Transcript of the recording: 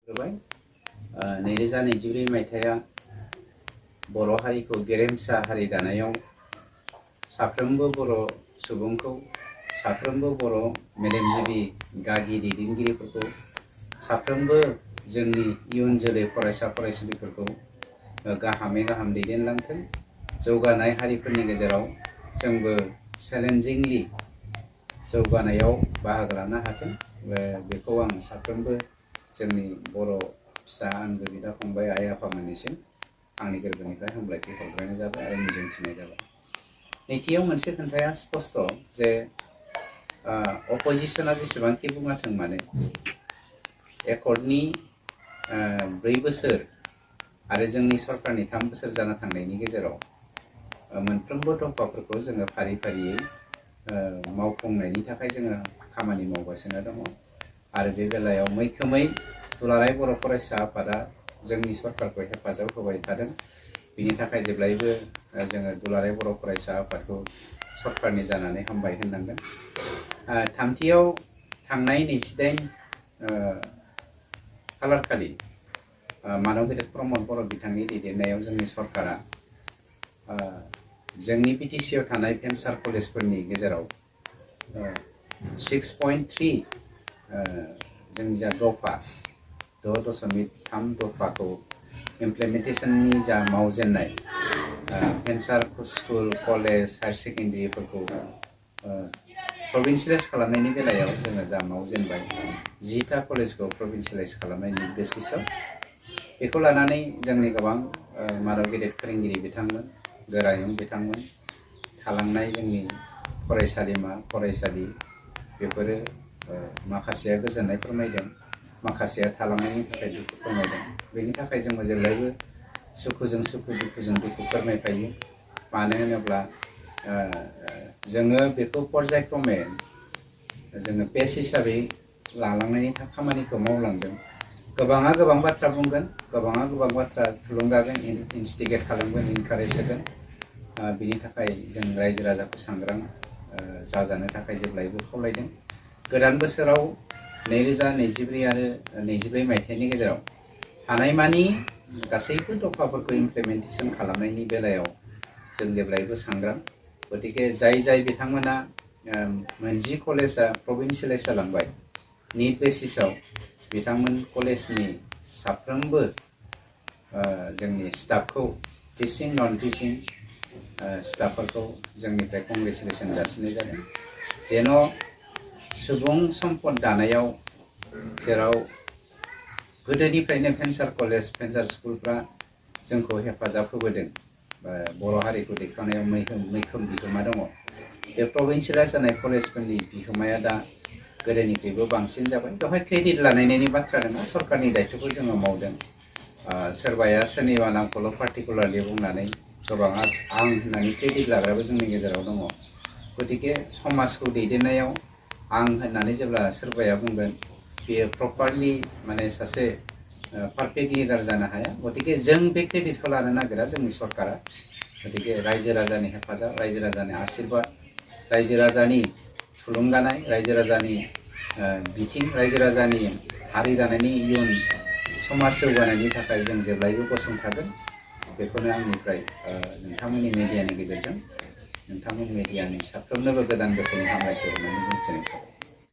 2024 मायथाइया बर' हारिखौ गेरेमसा हारि दानायाव साफ्रोमबो बर' सुबुंखौ साफ्रोमबो बर' मेलेमजिबि गागि दैदेनगिरिफोरखौ साफ्रोमबो जोंनि इयुन जोलै फरायसा फरायसुलिफोरखौ गाहामै गाहाम दैदेनलांथों। जौगानाय हारिफोरनि गेजेराव जोंबो चेलेन्जिंलि जौगानायाव बाहागो लानो हाथों। बेखौ आं साफ्रोमबो जोंनि बर' फिसा आंगो बिदा फंबाय आइ आफामोननिसिम आंनि गोरबोनिफ्राय हामलायथि हरग्रोनाय जाबाय आरो मिजिंथिनाय जाबाय। नैथियाव मोनसे खोथाया स्पष्ट जे अपोजिशना जेसेबांखि बुङाथों मानो एकर्डनि 4 बोसोर आरो जोंनि सरकारनि 3 बोसोर जाना थांनायनि गेजेराव मोनफ्रोमबो दफाफोरखौ जोङो फारि फारियै मावफुंनायनि थाखाय जोङो खामानि मावगासिनो दङ आरो बे बेलायाव मैखोमै दुलाराय बर' फरायसा आफादा जोंनि सरकारखौ हेफाजाब होबाय थादों। बिनि थाखाय जेब्लायबो जोङो दुलाराय बर' फरायसा आफादखौ सरकारनि जानानै हामबाय होननांगोन। थामथियाव थांनाय 28 खालारखालि मानव गेदेर प्रमद बर' बिथांनि दैदेननायाव जोंनि सरकारा जोंनि बिटिसिआव थानाय भेन्सार कलेजफोरनि गेजेराव 6.3 जोंनि जा दफा 6.3 दफाखौ इमप्लिमेन्टेसननि जा मावजेननाय भेन्सार स्कुल कलेज हायार सेकेन्डारिफोरखौ प्रभिन्सियेलाइज खालामनायनि बेलायाव जोङो जा मावजेनबाय 10टा कलेजखौ प्रभिन्सियेलाइज खालामनायनि बेसिसआव बेखौ लानानै जोंनि गोबां मानव गेदेर फोरोंगिरि बिथांमोन गोरायुं बिथांमोन थालांनाय जोंनि फरायसालिमा फरायसालि बेफोरो माखासेया गोजोननाय फोरमायदों, माखासेया थालांनायनि थाखाय दुखु फोरमायदों। बेनि थाखाय जोङो जेब्लायबो सुखुजों सुखु दुखुजों दुखु फोरमायफायो। मानो होनोब्ला जोङो बेखौ पर्यायक्रमे जोङो पेज हिसाबै लालांनायनि खामानिखौ मावलांदों। गोबाङा गोबां बाथ्रा बुंगोन, गोबाङा गोबां बाथ्रा थुलुंगागोन, इनस्टिगेट खालामगोन, इनकारेज होगोन। बिनि थाखाय जों रायजो राजाखौ सांग्रां जाजानो थाखाय जेब्लायबो खावलायदों। गोदान बोसोराव 2024 आरो 22 मायथाइनि गेजेराव हानायमानि गासैबो दफाफोरखौ इमप्लिमेन्टेसन खालामनायनि बेलायाव जों जेब्लायबो सांग्रां। गतिके जाय बिथांमोना 10 कलेजा प्रभिन्सियेलाइज जालांबाय निट बेसिसआव बिथांमोन कलेजनि साफ्रोमबो जोंनि स्टाफखौ टिचिं नन टिचिं स्टाफफोरखौ जोंनिफ्राय कंग्रेचुलेसन जासिनाय जादों। जेन' सुबुं सम्पद दानायाव जेराव गोदोनिफ्रायनो भेन्सार कलेज भेन्सार स्कुलफ्रा जोंखौ हेफाजाब होबोदों, बर' हारिखौ दैखांनायाव मैखोम बिहोमा दङ। बे प्रभिन्सियेलाइज जानाय कलेजफोरनि बिहोमाया दा गोदोनिख्रुइबो बांसिन जाबाय। बेवहाय क्रेडिट लानायनि बाथ्रा नङा, सरकारनि दायथ'खौ जोङो मावदों। सोरबाया सोरनिबा नामखौल' पार्टिकुलारलि बुंनानै गोबाङा आं होननानै क्रेडिट लाग्राबो जोंनि गेजेराव दङ। गतिके समाजखौ दैदेननायाव आं होननानै जेब्ला सोरबाया बुंगोन बेयो प्रपारलि माने सासे पारफेक्ट लिडार जानो हाया। गतिके जों बे क्रेडिटखौ लानो नागिरा जोंनि सरकारा। गतिके रायजो राजानि हेफाजाब, रायजो राजानि आशीर्बाद, रायजो राजानि थुलुंगानाय, रायजो राजानि बिथिं, रायजो राजानि हारि दानायनि इयुन समाज जौगानायनि थाखाय जों जेब्लायबो गसंथागोन। बेखौनो आंनिफ्राय नोंथांमोननि मेडियानि गेजेरजों नोंथांमोन मेडियानि साफ्रोमनोबो गोदान बोसोरनि हामलायथि होनानै बुंथिनाय थाबाय।